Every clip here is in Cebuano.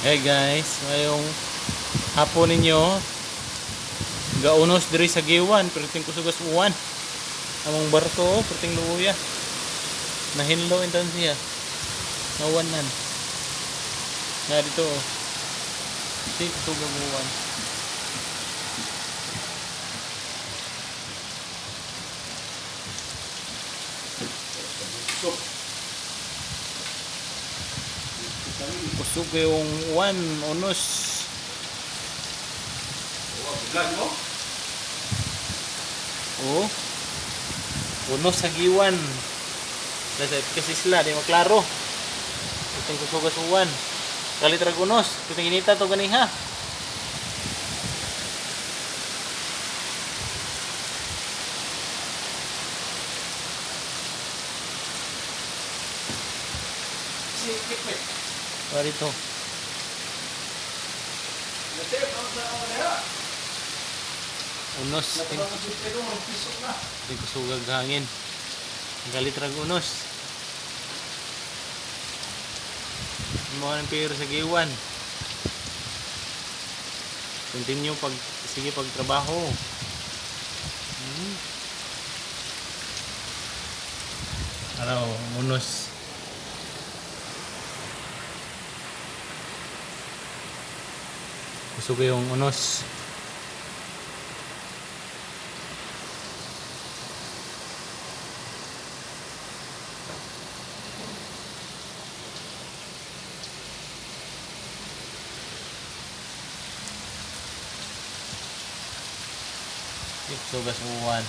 Hey guys, ngayong hapon ninyo, gaunos diri sa Giwan, perting kusugas uwan. Among barko, perting luya. Nahinlo intan siya. Nawanan. Na dito oh. Si kusugag uwan. Kusog yung uwan, unos. Vlog mo? Oo. Unos sa Giwan. Nasa kasi sila, di maklaro. Perting kusugas uwan. Kalit rag unos, perting inita to ganiha. Si Kikmit. Wa dito. Natip ang sa ako niya. Unos. Natuwa ko si Pedro, pisok na. Hindi ko sugag hangin. Galit rag unos. Mga ng pero sa giwan. Continue pag sige pagtrabaho. Araw, unos. Gusto ko yung unos. Sugas uwan.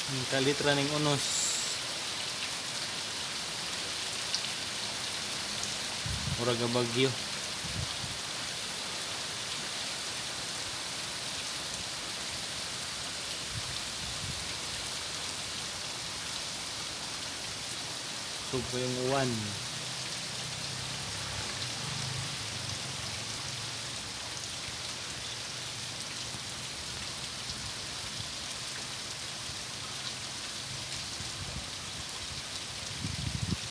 Ang kalitra ning unos. Murag ka bagyo. Sug ko yung uwan.